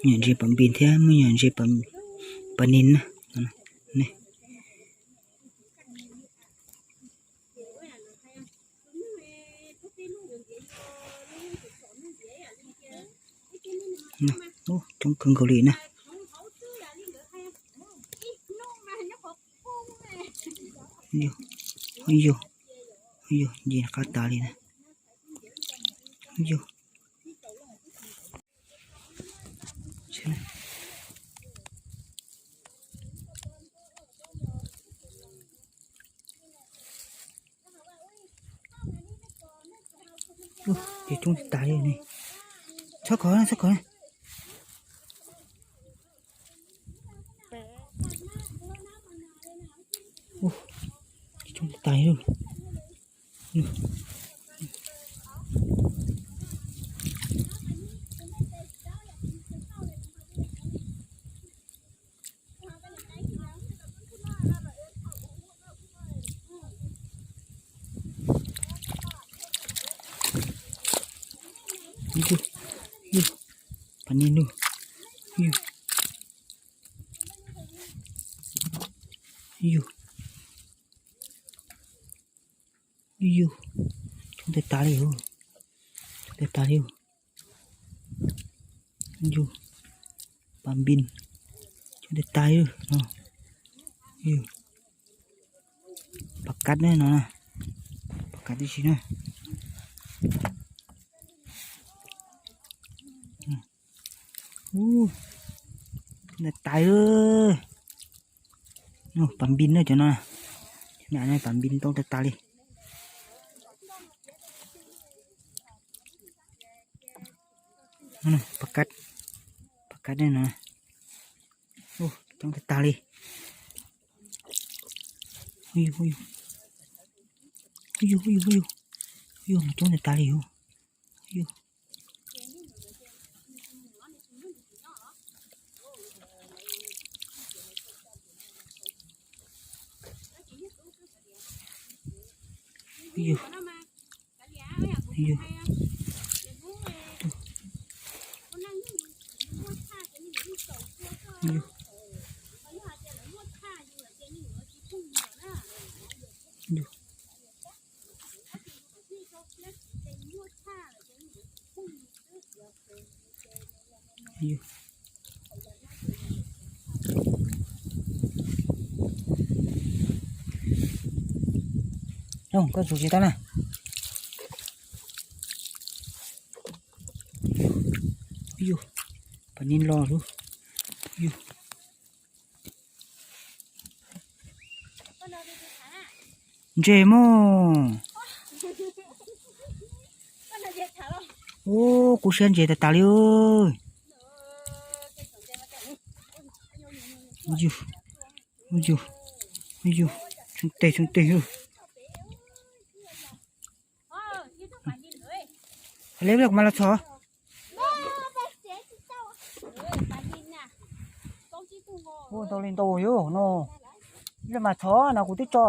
Nyuam ntses pas npis thiab muaj nyuam ntses pas nis na. Coob kawg nkaus li na. Yog, yog, yog, ntses qab tas li na. Yog. Ces coob tas li ne. Txhob kov, txhob kov. Coob tas li. Yug, yug, pas nis nug, yug, yug, yug, coob tas tas li, coob tas tas li. Yug, pas npis, coob tas tas li no. Yug, pas kab no, pas kab tib si na. Ub, tas tas li. Pas npis na cov no. Cov no pas npis ntau tas tas li. Pas kab, pas kab no. Ub, coob tas tas li. Ub, ub, ub, ub, ub, ub, coob tas tas li. Ub, yug, yug, yug, yug. Yog, koj tsuas tsis tau na. Yog, pas nis los lub. Yog. Ntses mog. Ub, kub siab ntses tas tas li. Yug, yug, yug, tsoo tes tsoo tes. Ua li kuv mam los txhom. Ua ntau li ntau yog no. Ib leeg mas txhom no kuv twb tso.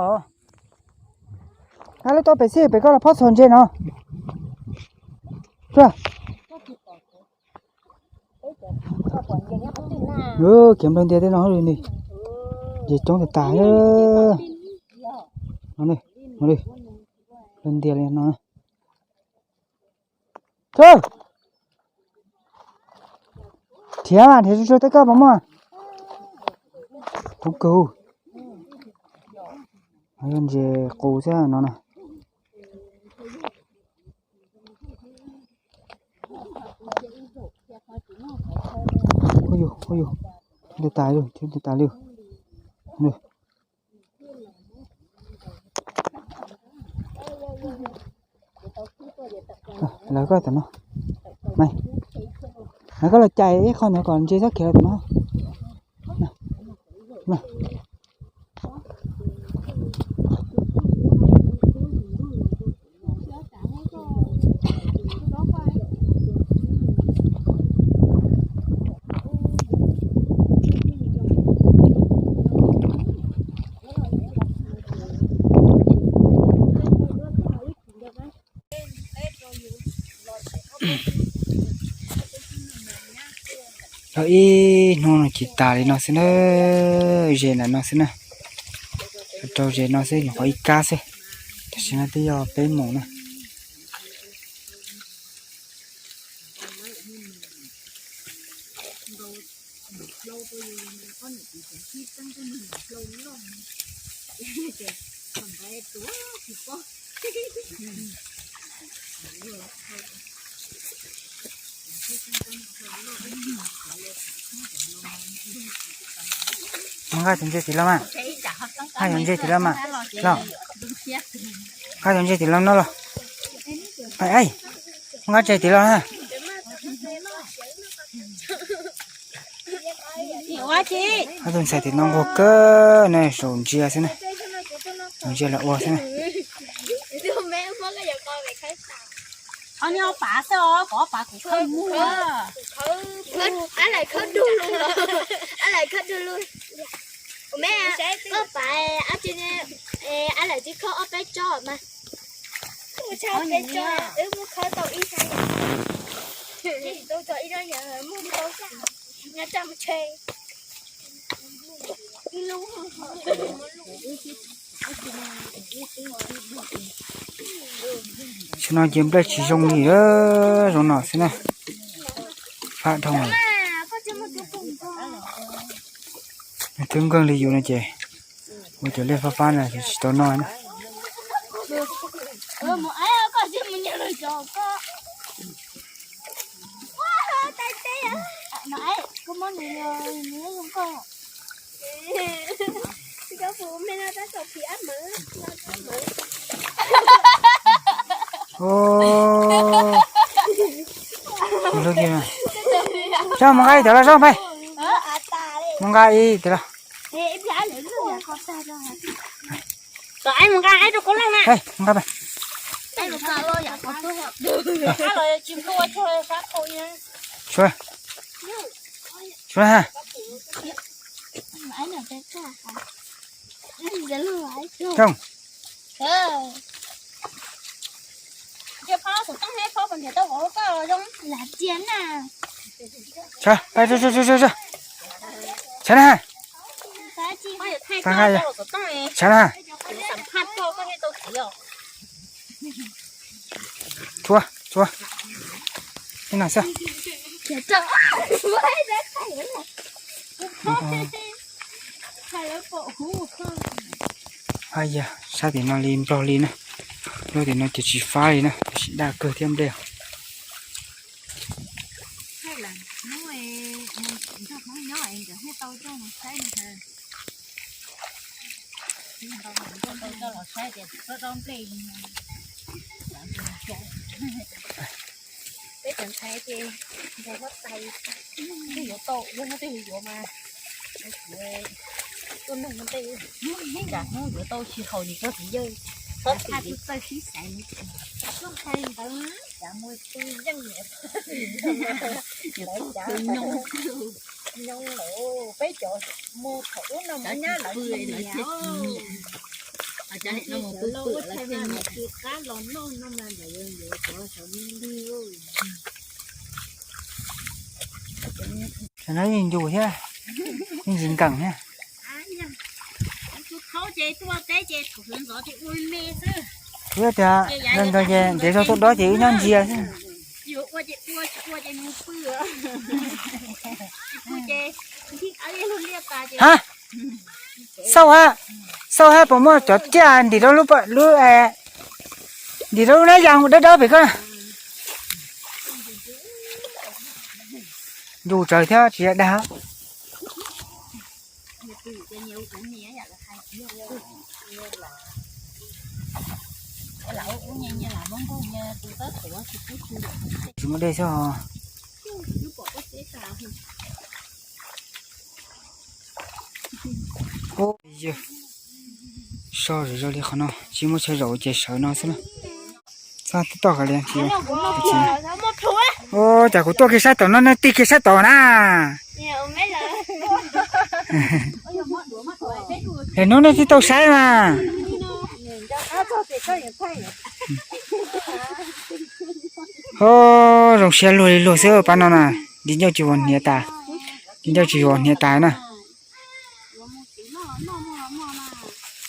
Ab, lub tau pem xij pem koj los phob txhom ntses no. Khiav nplawg ntias tej no li. Ntses coob tas tas. No, nplawg ntias li no. Thov, nrhiav mas, nrhiav tsuag tsuag tej koj puas muaj. Coob kawg. Yog ntses qus xwb no na. Ua yus, ua yus, tas tas li, tas tas li. Lawv koj tom no. Lawv koj los cais ib qho ntawd kom ntses txhob khiav los tom no. Ib hnub no ces tas li no xwb na, ze nram no xwb na. Rau ze no xwb, nyuam qhuav ib kab xwb. Tam sim no twb yog peb moos na. Nqa cov ntses tim los mas. Nqa cov ntses tim los mas. Los. Nqa cov ntses tim los no los. Nqa ntses tim los na. Ob tug ntxhais tim no nquag kawg na, zaum ntsia xwb na. Zaum ntsia los ua xwb na. Ob niag ob pav xwb os, kom ob pav kuv khawb mus. Ab lawm khawb dug lug, ab lawm khawb dug lug. Ua me, koj pav ab tsi, ab lawm tsi khawb ob peb tsob mas. Ob peb tsob, wb muab khawb tau ib sab, tau ib sab, muab tau sab, nyob tsa mus tshe. Tam no ces nplej tsis zoo li, zoo no xwb na. Fab dhau. Twb nkeeg li yus no ces ua cov liaj fab fab no ces tsis tau noj na. Ub, mus nqa ib tawm los, zoo peb, mus nqa ib tawm los. Mus nqa ib rau kuv leej na. Mus nqa peb. Tshuav, tshuav ha. Rooj. Tshav, tshav na ha. Tshav na ha. Tshuav, tshuav. Ib no xwb. Yog sab tim no li nplog li na. Lub tim no ces tsis fab li na, tiam sis daj kawg thiab nplej. Peb cov ntxhais ces nkaus huab tais, twg yuav tau, yog muaj twg yuav mas, tuaj nug ua ntej, ib nrab hnub yuav tau tsis haum li koj txiv yawg, txhob txhaj txawj sib xaiv, txhob hais ntawd, cas muaj twg yeej niam, lawv cas nyob lawm, peb cov mus thaum ub no mus nyab lawv tsis nyiam, lawv tsis nyiam, lawv ua tshais mas lawv tsis qab los noj no mas lawv yuav cov sawv me ntig. Tam no yeej ncu thiab, yeej tsis nkees thiab. Kuv tias, ntawd ces ntev zog tuaj dob ces wb nyob ntsia xwb. Ha, xauj ha, xauj ha puas muaj cov tsiaj ntim rau lub, lub, ntim rau lub nab yas dawb dawb pem ko. Ncu tsawv thiab tsis dag. Tsis muaj dej xwb. So zoo li qhov no tsis muaj chaw zaum ces sawv no xwb na. Txaj toj qhov li. Ua cas kuv tuaj kiag sab tom no nej tig kiag sab tom na. Hnub nej twb tau saib mas. Ho, zoo siab luag li luag xwb pab no na, nti ncauj tsis ua hniav tas. Ib ncauj tsis yuav hniav tas na.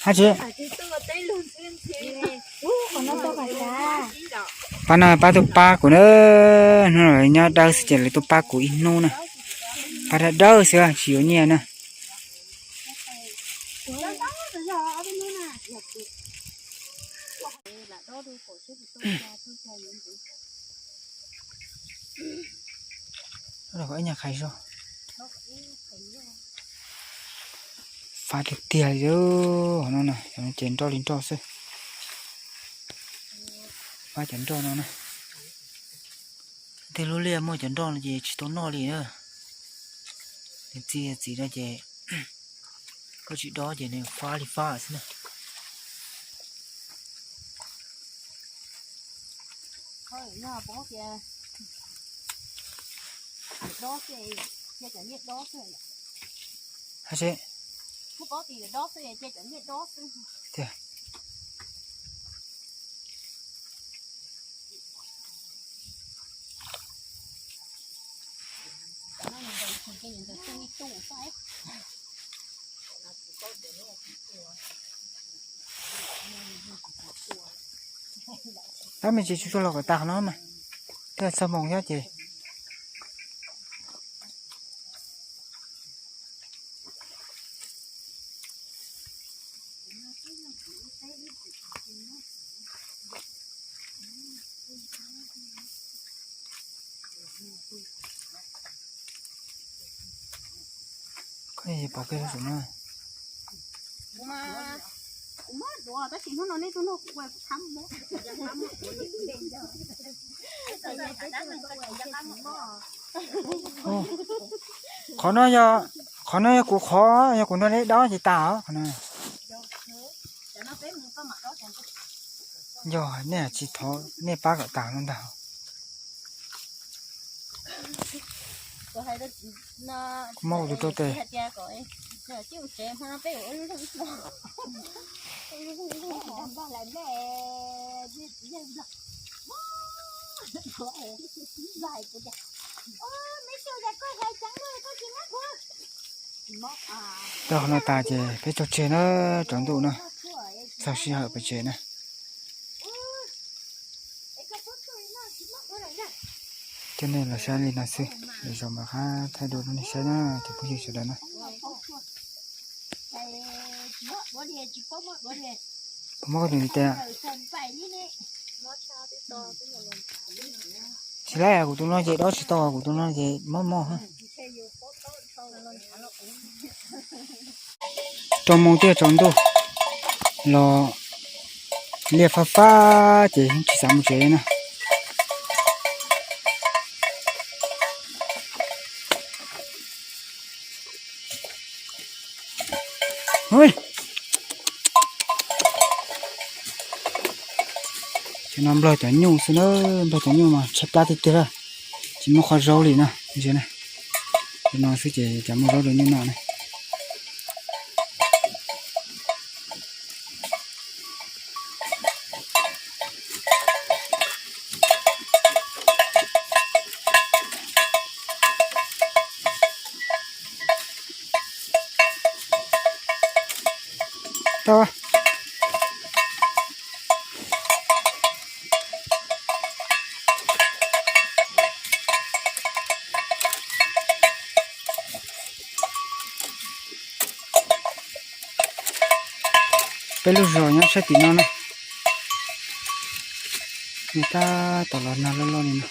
Hab tsi. Pab no pab tuaj pab kuv na, hnub no nyob dawb xwb ces lawv tuaj pab kuv ib hnub na. Pab dawb dawb xwb tsis yuav nyiaj na. Ib nyuag qhais zog. Fab tiag tiag li, hov no na, cov no ces nroj li nroj xwb. Fab cov nroj no na. Tej lub liaj muaj cov nroj no ces tsis tau noj li na. Nws txi txiv no ces koj tsis dob ces nws fab li fab xwb na. Hab tsi. Tiag. Tab me ntsis tsuag tsuag los kom tas qhov no mas, twb txog moos thiab ces. Koj pom kiag lub sum na. Qhov no yog, qhov no yog kuv qhov, yog kuv nrog nej dob ces tas os qhov no. Yog nej tsis thov nej pab kom tas no ntag. Kuv muab kuv tus rau tes. Tau qhov no tas ces peb tsaug tseg na, tsaus ntuj na, txog sij hawm pem tsev na. Coj nej los saib li no xwb, lwm zaus mam rov qab thaij dua rau nej saib na, cov phooj ywg sawv daws na. Puas mob koj tus ntiv tes? Tsis laib, kuv tus no ces dob tsis tau, kuv tus no ces mob mob. Rau moos thiaj tsaus ntuj los liaj fab fab ces tsis xav mus tsev na. Cov no nplog cov nyuj xwb na, nplog cov nyuj mas tshaib plab tiag tiag, tsis muaj qhov zaub li no. Cov no xwb ces cov muaj zaub rau nyuj noj na. Peb lub zos nyob sab tim no na, nws tab tom los nag loj loj li no.